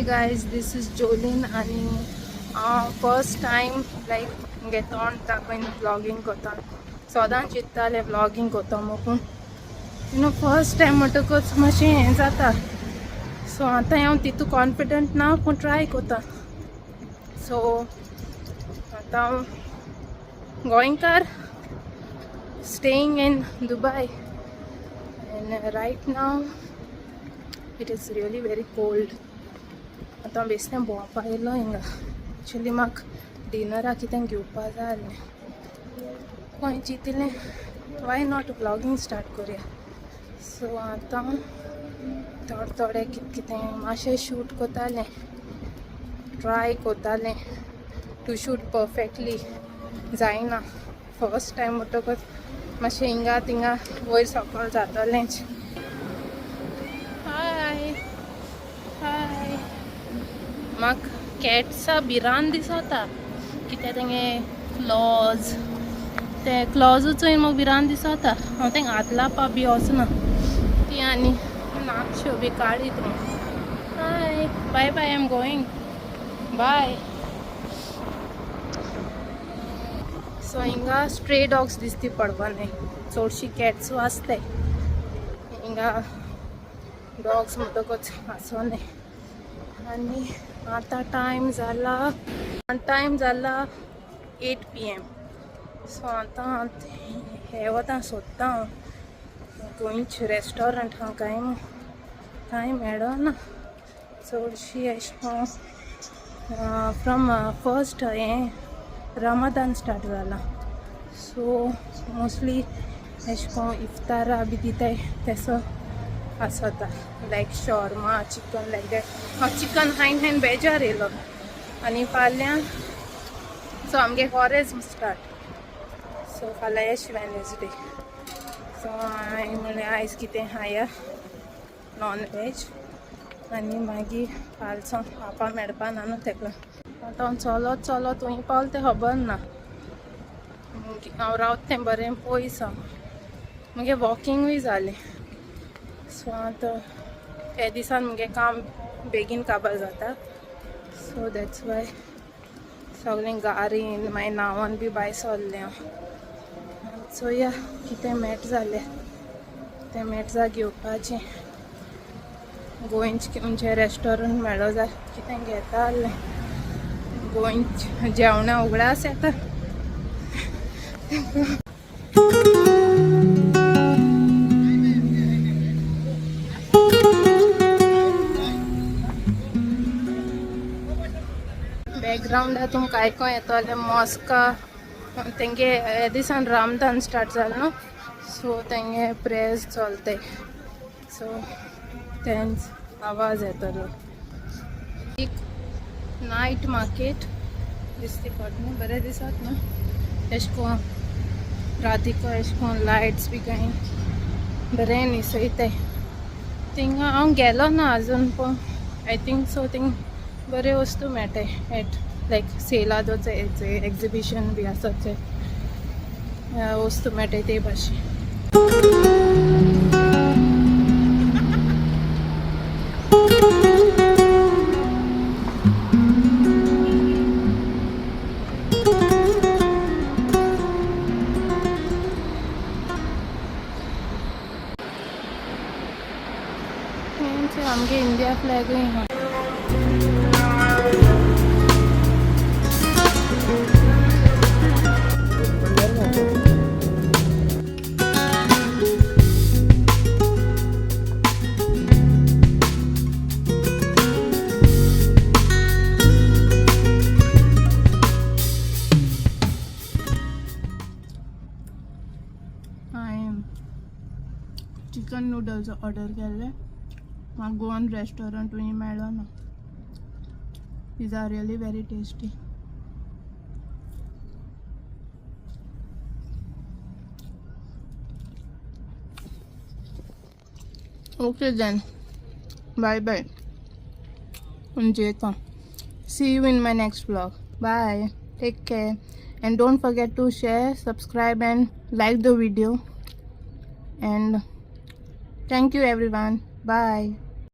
Guys, this is Jolene आनी हांव first time like मुगे तोंड दाखयन व्लॉगींग करता. सदांच चिंत्तालें व्लॉगींग करता म्हूण, पूण you know first time म्हणटकच मातशें हें जाता. सो आतां हांव तितू कॉन्फिडंट ना, पूण ट्राय करता. सो आतां हांव गोंयकार staying in Dubai and right now it is really very cold. आतां बेश्टें भोंवपा येयलो हिंगा. एक्चुली म्हाका डिनराक कितें घेवपा जाय आसलें. खंय चिंतिल्लें, why not vlogging start करुया. सो आतां थोडे थोडे कितें कितें मातशें शूट करतालें, ट्राय करतालें टू शूट परफेक्टली. जायना फर्स्ट टायम म्हणटकच मातशें हिंगा थिंगा वयर सकयल जातलेंच. हाय हाय. म्हाका कॅट्सा भिरांत दिसता, कित्याक तेंगे क्लॉज, ते क्लॉजूचोय म्हाका भिरांत दिसता. हांव तेंका हात लावपा बी वचना. ती आनी नाकश्यो बी काडीत. Hi, bye bye, I am going, bye. So हिंगा स्ट्रे डॉग्स दिसती पडपा न्हय, चडशी कॅट्स आसताय हिंगा. डॉग्स म्हणटकच आसो न्हय. आनी आतां टायम जाला 8 PM. सो आतां हे वता सोदता हांव गोंयच रेस्टॉरंट. हांव कांय कांय मेळना. चडशी अशें कोन्न फ्रॉम फर्स्ट हें रमदान स्टार्ट जाला, सो मोस्टली अशें कोन्न इफ्तारा बी दिताय तेसो आसता, लायक शॉर्मा, चिकन लायक that. हांव चिकन खायन खायन बेजार येयलो. आनी फाल्यां सो आमगे कॉरेज्म स्टार्ट, सो फाल्यां एश वेनसडे. सो हांवें म्हणलें आयज कितें खाया नॉन वेज आनी मागीर फालसां खावपा मेळपा ना न्हू तेका. आतां हांव चलत चलत खंय पावलें तें खबर ना. हांव रावता तें बरें पयस आहा, मुगे वॉकिंगूय जालें. सो आतां हे दिसान मुगे काम बेगीन काबार जाता, सो that's why सगळें गारीन मागीर न्हांवन बी भायर सरलें हांव. चोया कितें मेट जालें तें मेट जा घेवपाचें. गोंयच खंयचें रेस्टॉरंट मेळो जाय कितें घेता आसलें. गोंयच जेवणा उगडास येता. बॅकग्रावंडार तुमकां आयकों येतलें मॉस्का. तेंगे हे दिसान रामदान स्टार्ट जालें न्हू, सो तेंगे प्रेयर्स चलताय, सो तेंच आवाज येतलो. एक नायट मार्केट दिसती पडटा न्हू, बरें दिसत न्हू. एशें कोन रातीको एशें कोन लायट्स बी कांय बरें न्हिसयताय. थिंगा हांव गेलो ना आजून, पूण I think so थिंग बऱ्यो वस्तू मेळटाय एट लायक सेला दवरताय, एक्जिबिशन बी आसता ते वस्तू मेळटाय ते भाशेन. आमगे इंडिया फ्लॅगूय आहा. हांवें चिकन नुडल्स ऑर्डर केल्ले. म्हाका गोवन रेस्टॉरंटूय मेळ्ळो ना. These are really very tasty. Okay then, bye bye. जेता. See you in my next vlog. Bye, take care, and don't forget to share, subscribe and like the video. And thank you everyone. Bye.